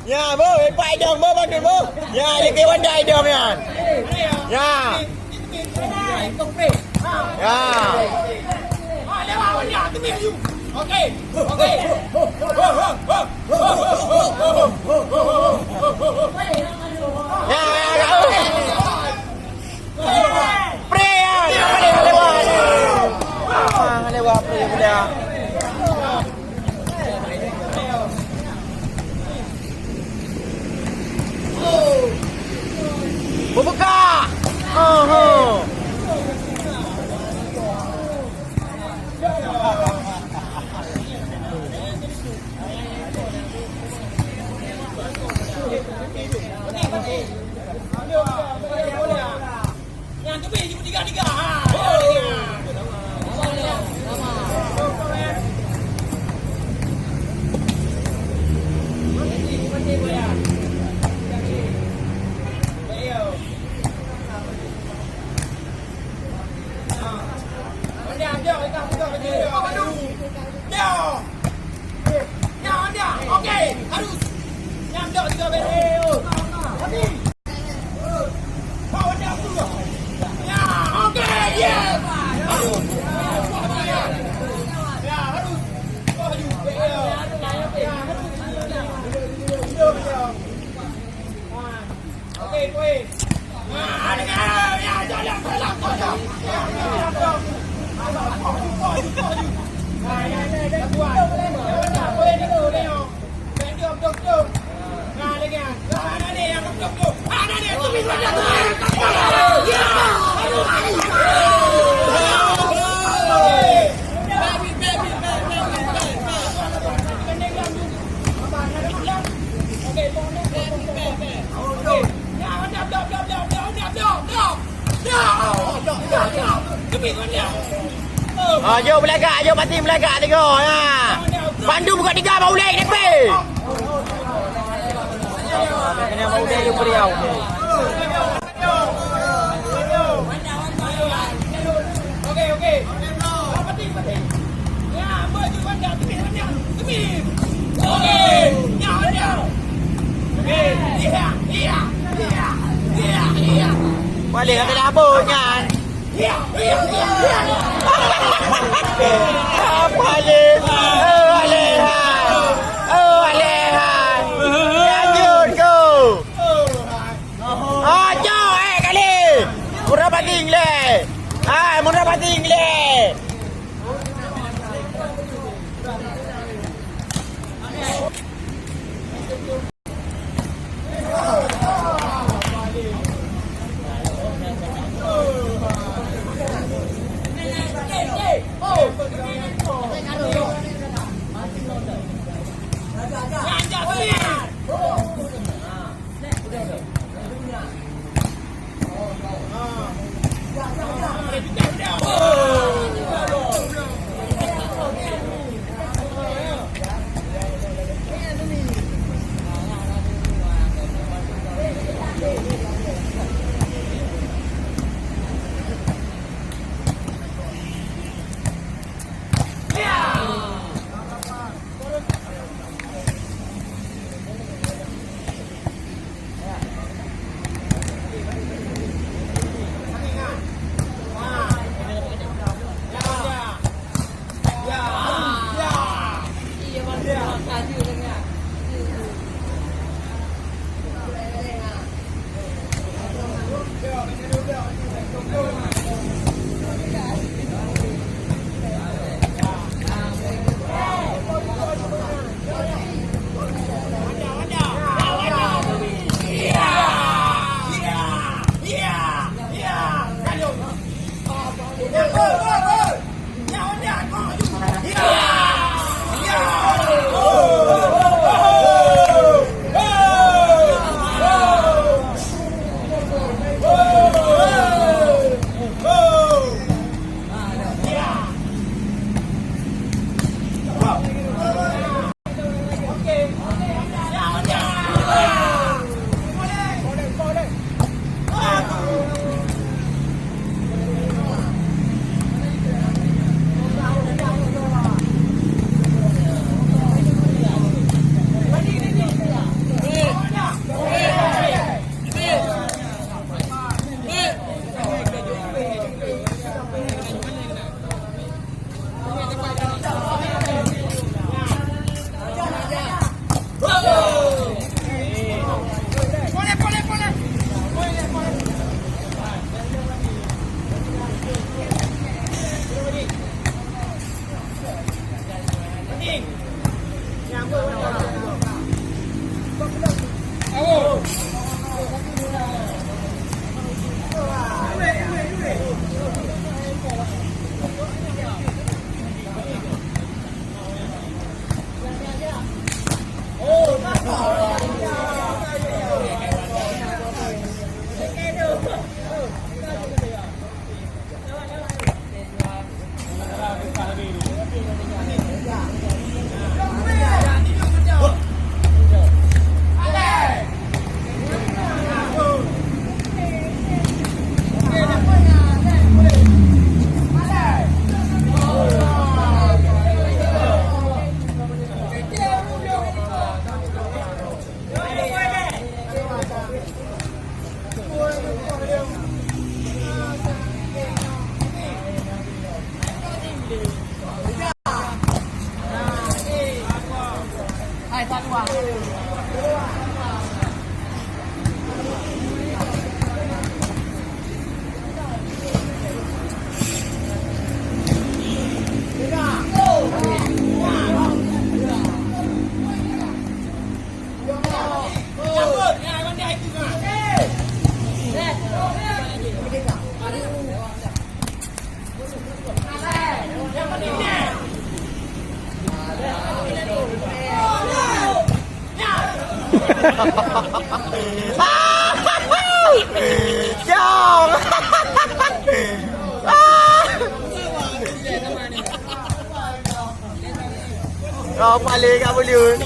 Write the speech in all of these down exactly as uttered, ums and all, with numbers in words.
Ya, boh, ipak idong, boh, bandum, boh. Ya, lagi wanda idong, ya. Ya. Ya. Ya, ya, ya. Pre, ya, jangan lewat, lewat. Ah, lewat, pre, boleh, ya. Beubuka! Oho! Ah, jom beulagak, jom pati beulagak tiga, ya. Bandum buka tiga, bak ulèe, depan. Kena bak ulèe, jom beliau. Paling ada dah abot nyan. Paling. Oh, Alehan. Oh, Alehan. Lanjut, go. Ah, cok, eh, kali. Murah pating leh. Ah, murah pating leh. Cong! Oh, paling kat Buliun.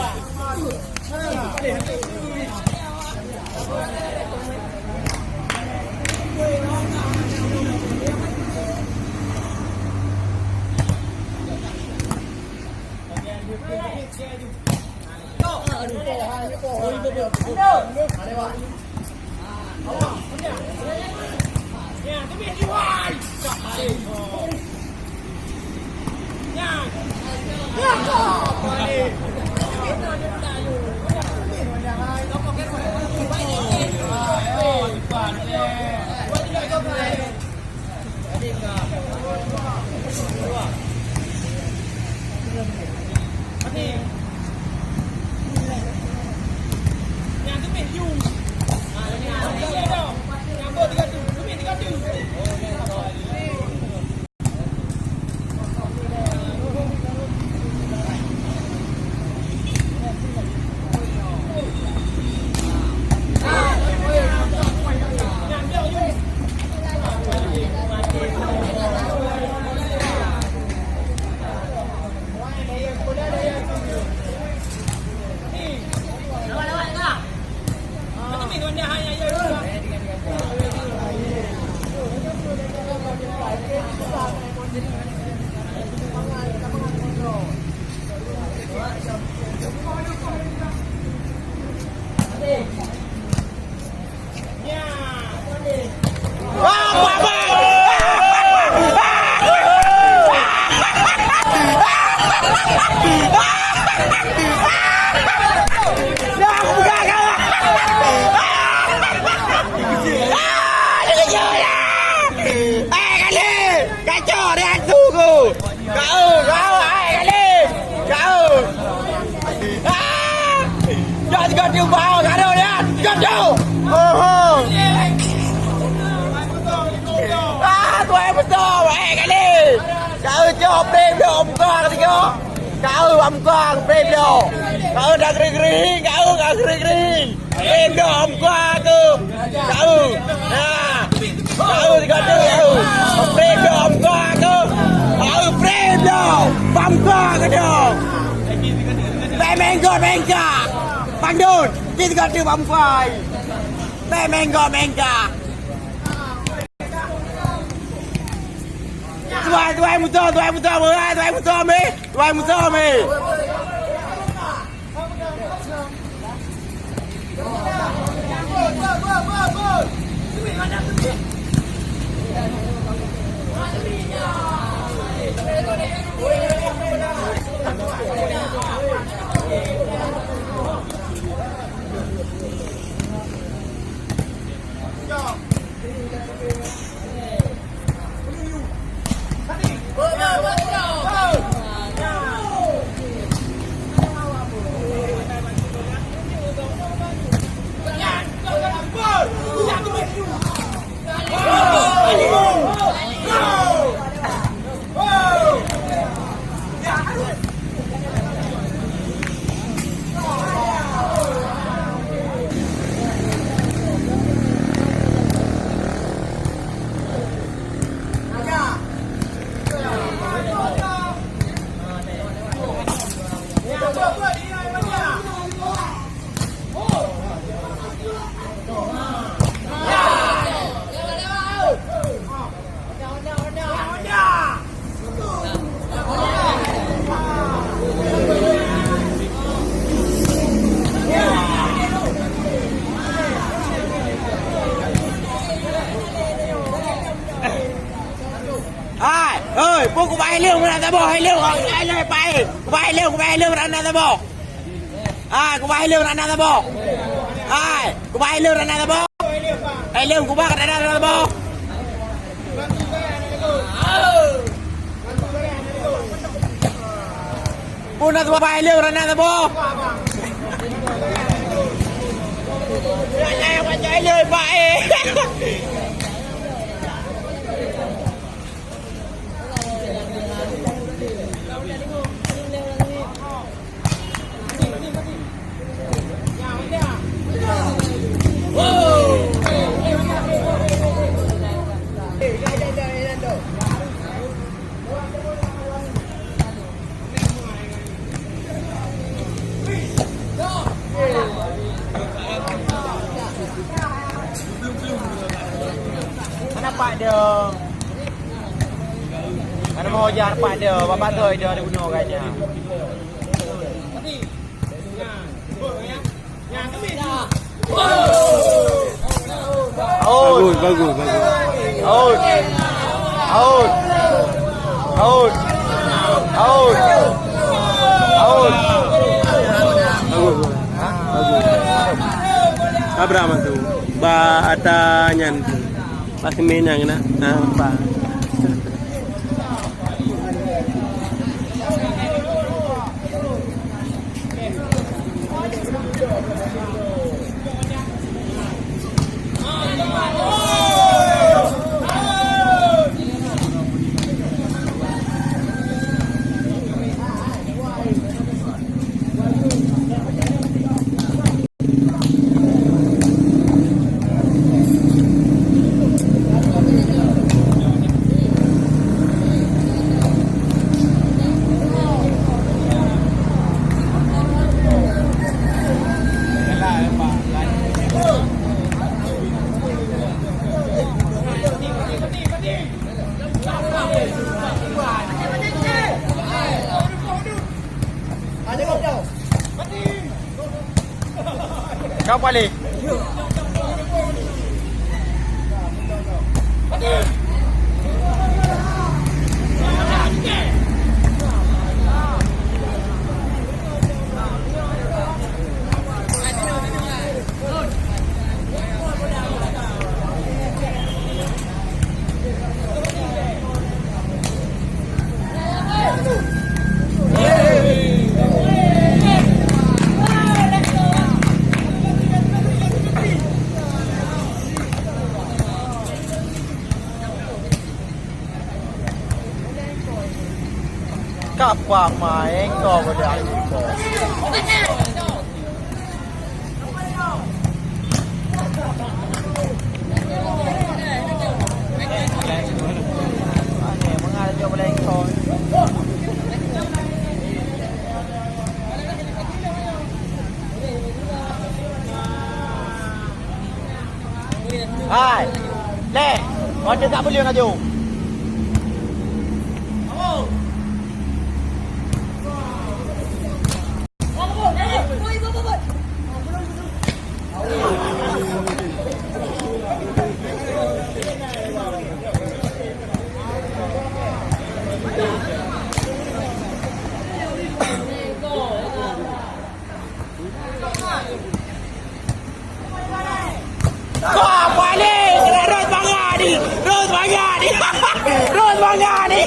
Kacau dia tu. Kau, kau, hai Galih! Kau! Ah! Jom, jom, jom, bau, gadoh, ya! Jom, jom! Oho! Ah, tuai beutôi, hai Galih! Kau, jom, prem, jom, muka ketiga! Kau, bak muka, prem, jom! Kau dah gering-gering, kau dah gering-gering! Prem dong, muka aku. Tahu. Ha. Tahu tiga tu, tahu. Prem dong, muka aku. Tahu prem dong. Bak muka aku dong. Pemenggot mengka. Pandun. Kita tiga tu bak muka. Pemenggot mengka. Tuai, tuai muto, tuai muto, tuai muto, meh. Tuai muto, meh. Hai, oi, peue kubah heleu meunan saboh, heleu, heleu, pai. Kubah heleu, kubah heleu meunan saboh. Hai, kubah heleu meunan saboh. Hai, kubah heleu meunan saboh. Heleu kubah meunan saboh. Peue na saboh, pai heleu meunan saboh. Heleu, pai heleu, pai. Mana mau jar pak dia, bapak tu dia ada guna orang nya. Out. Bagus, bagus, bagus. Out. Out. Out. Out. Out. Bagus. Bagus. Abraham tu. Ba ata nyan tu. Pasti menang kena. Nampak. Kau paling. Kapa main kau pada aku kau? Hai. Leh. Kau tak boleh laju. Kau balik, kena rot bangat ni. Rot bangat ni. Rot bangat ni.